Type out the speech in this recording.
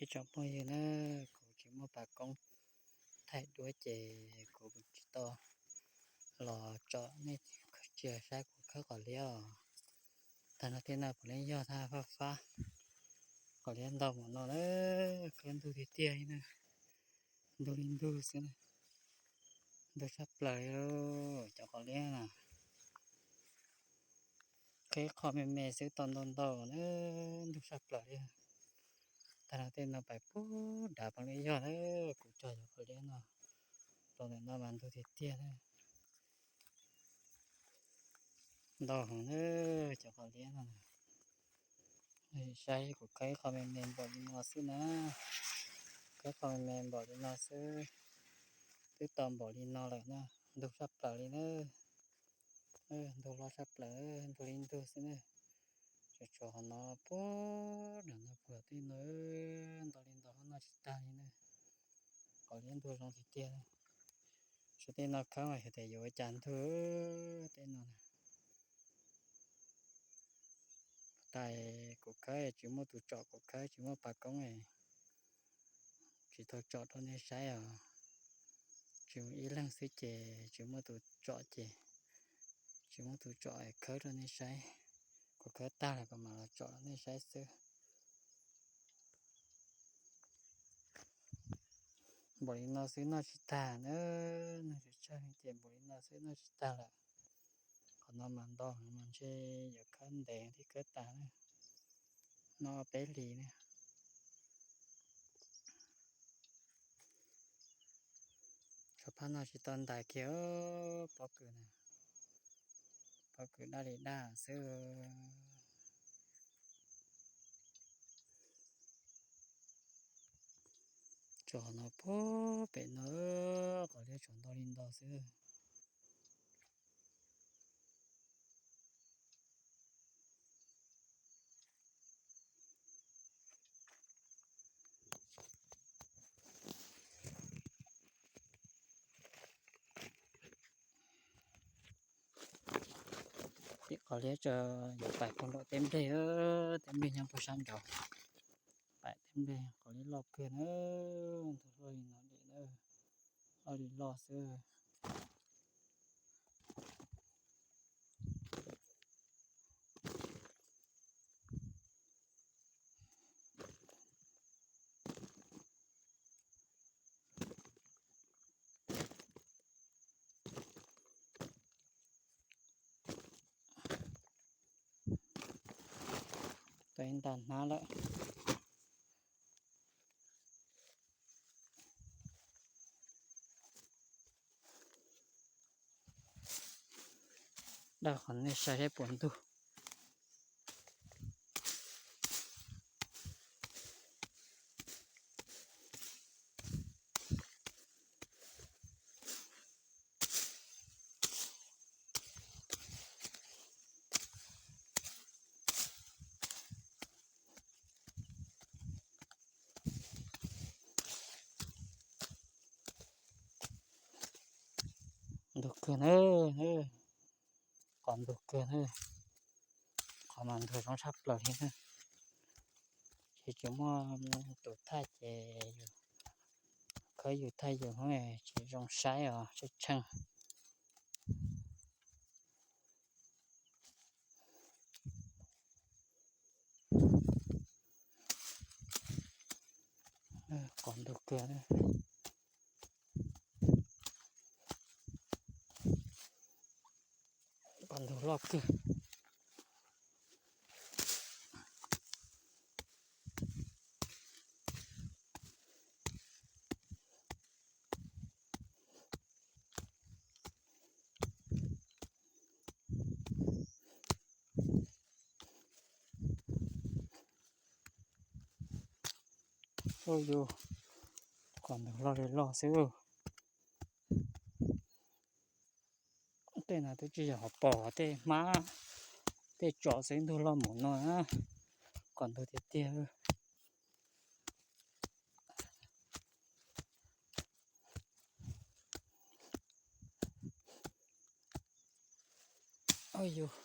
Ib tsoom phooj ywg na, kuv tsis muaj pas koob thaij duab ces kuv tsis tau los tsom nej tsis saib kuv khawb qos liab os. Tag no tej no puav leej yog thaj fab fab, qos liab ntau mus no na, khawb ntug tiag tiag li na, ntug li ntug xwb na, ntug tshaj plaws li cov qos liab na. Khawb qhov me me xwb tau ntau ntau na, ntug tshaj plaws li. Tag no tej no pais pub dav poob li yog na, kuv cog cov qos liab no rau ntawm no mas ntug tiag tiag na. Ntau heev na, cov qos liab no. Saib kuv khawb qhov me me npaum li no xwb na, khawb qhov me me npaum li no xwb, twb tau npaum li no lawm na, ntug tshaj plaws li na. Ntug loj tshaj plaws, ntug li ntug xwb na. Tsuas tshuav qhov no puag nram no puag tej no, ntau li ntau noj tsis tag li na. Qos liab ntug zoo tiag tiag. Tshuav tej no khawb mas xyov tias yuav ua cas ntug tej no na. Tais kuv khawb tsis muaj tus tsom, kuv khawb tsis muaj pas koob, tsis tau tsom rau nej saib os. Tsis ib leeg xwb ces tsis muaj tus tsom ces tsis muaj tus tsom khawb rau nej saib. Kuv khawb tag lawm kuv mam los tsom rau nej saib xwb. Npaum li no xwb noj tsis tag na, noj tsis tsawg ces npaum li no xwb noj tsis tag lawm. Qhov no mas ntau heev mas ntshe yuav khawb ntev thiaj khawb tag na, noj peb hlis na. Tshuav phab no tsis tau ntais kiag, pob kws na, pob kws daj li daj xwb. Tshuav no puag pem no, qos liab tshuav ntau li ntau xwb. Tim qos liab tso, yuav pais puag nram teb nplej, teb nplej nyob puag sab nraud. Pais teb nplej qos liab loj kawg na, ntug loj li no li na, loj li loj xwb. Tau ib nta hnab lawm. Daj qhov nej saib seb puas ntug. Ntug kawg na, qos ntug kawg na, qhov mas ntug zoo tshaj plaws li na. Ces tsis muaj tus thaij ces khawb yus thaij yus tsis zoo saib os, tsheej tsheej. Qos ntug kawg, qos ntug loj kawg. Ua yus, qos ntug loj li loj xwb. Tej no twb tsis yog hauv paus, tej hmab, tej tsom xwb ntug loj mus no na. Qos ntug tiag tiag. Ua yus,